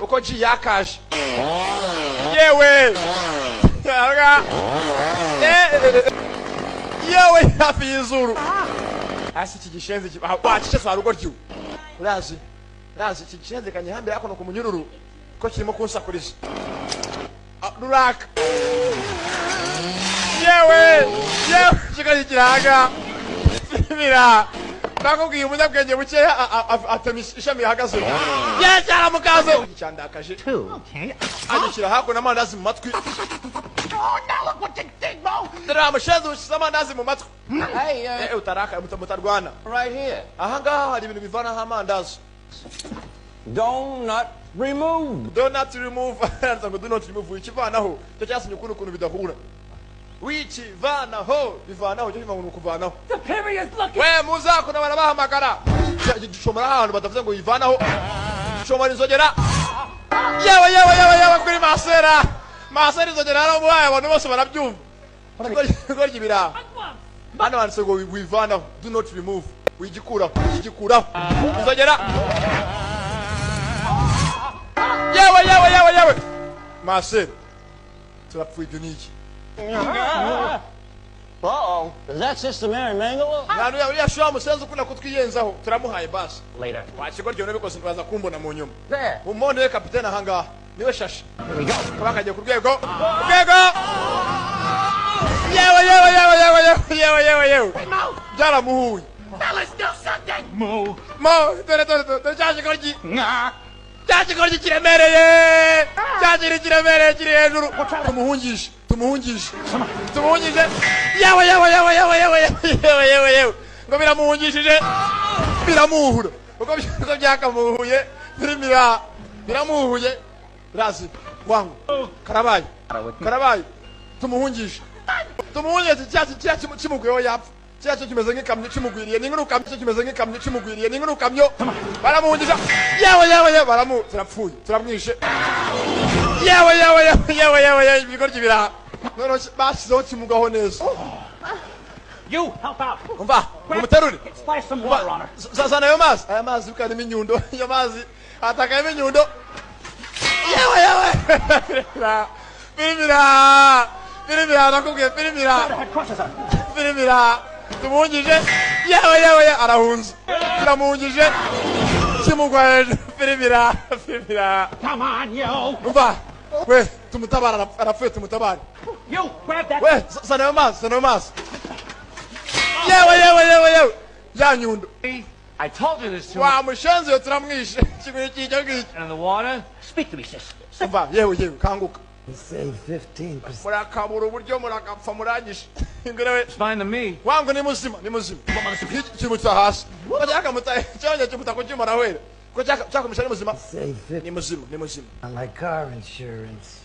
Uko G yakaje yewe. Yewe, hafi y'izuru hasi iki gishenzi wacecetse wa rugo ryo. Urazi, urazi iki gishenzi kanyihambira hakuno ku munyururu ko kirimo kunsakuriza. Ruraka yewe, yewe, kigali kiraga bira. Nakubwiye umunyabwenge bukeya atema ishami yahagaze ye cyaramukaze cyandakaje agishyira hakuno amandazi mu matwi. Dore amushenzi ushyize amandazi mu matwi. Utaraka mutarwana. Aha ngaha hari ibintu bivanaho amandazi. Donut remove. Donut remove. Ngo do not remove ikivanaho cyo cyasinye ukuntu ukuntu bidahura. Wikivanaho bivanaho cyo bivango kuvanaho. We muzakuna barabahamagara. Gishomora ahantu batavuze ngo yivanaho. Gishomora inzogera. Yewe yewe yewe yewe kuri masera. Masera inzogera yaramuhaye abantu bose barabyumva. Gorya ibiraha. Hano handitse ngo wivanaho, do not remove. Wigikuraho, wigikuraho. Inzogera. Yewe yewe yewe yewe. Masera. Turapfuye ibyo niki. Uh-oh. Is that Sister Mary Mangala? Nanu uriya shura musenzi ukunda kutwiyenzaho turamuhaye basi. Later. Wakigoryo nabikoze ntibaza kumbona mu nyuma. There. Umuntu we kapitene aha ngaha niwe shasha. Here we go. Kaba kagiye ku rwego. Rwego. Yewe yewe yewe yewe yewe yewe yewe yewe. Byaramuhuye. Fellas, do something. Mo. Mo, dore dore dore cya kigoryi. Cya kigoryi kiremereye. Cya kiri kiremereye kiri hejuru. Tumuhungishe. Tumuhungishe. Tumuhungije. Yewe yewe yewe yewe yewe yewe yewe yewe. Ngo biramuhungishije. Biramuhura. Uko byakamuhuye birimira biramuhuye. Razi wangu. Karabaye. Karabaye. Tumuhungishe. Tumuhungishe cya kimugwiyeho yapfa. Cya cyo kimeze nk'ikamyo kimugwiriye. Ni nk'urukamyo cyo kimeze nk'ikamyo kimugwiriye. Ni nk'urukamyo. Baramuhungisha. Yewe yewe yewe baramu turapfuye. Turamwishe. Yewe yewe yewe yewe yewe ibigoryi biraha. None bashyizeho kimugaho neza. You help out. Umva, umuterure. Splash some water on her. Zana ayo mazi. Aya mazi ukarimo inyundo. Ayo mazi atakayemo inyundo. Yewe yewe. Birimira. Birimira nakubwiye birimira. Birimira. Tumuhungije. Yewe yewe arahunze. Turamuhungije. Kimugwa hejuru. Birimira. Birimira. Come on, yo. Umva. We tumutabara arapfuye tumutabare. You grab that. We zana ayo mazi, zana ayo mazi. Yewe yewe yewe yewe. Ya nyundo. I told you this too. Wa mushenzi yo turamwishe. Kimwe kijya ngiki. And in the water. Speak to me, sis. Umva yewe yewe kanguka. Save 15%. Murakabura uburyo murakapfa muranyishe. Ingure It's fine to me. wangu ni muzima, ni muzima. Kimuta hasi. Ko cyakamuta cyongeye kimuta ku cyuma arahwera. Ko cyakamusha ni muzima. Save 15. Ni muzima, ni muzima. Like car insurance.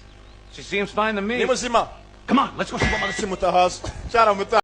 She seems fine to me. Ni muzima. Come on, let's go see what mother Kimuta hasi. Cyaramuta.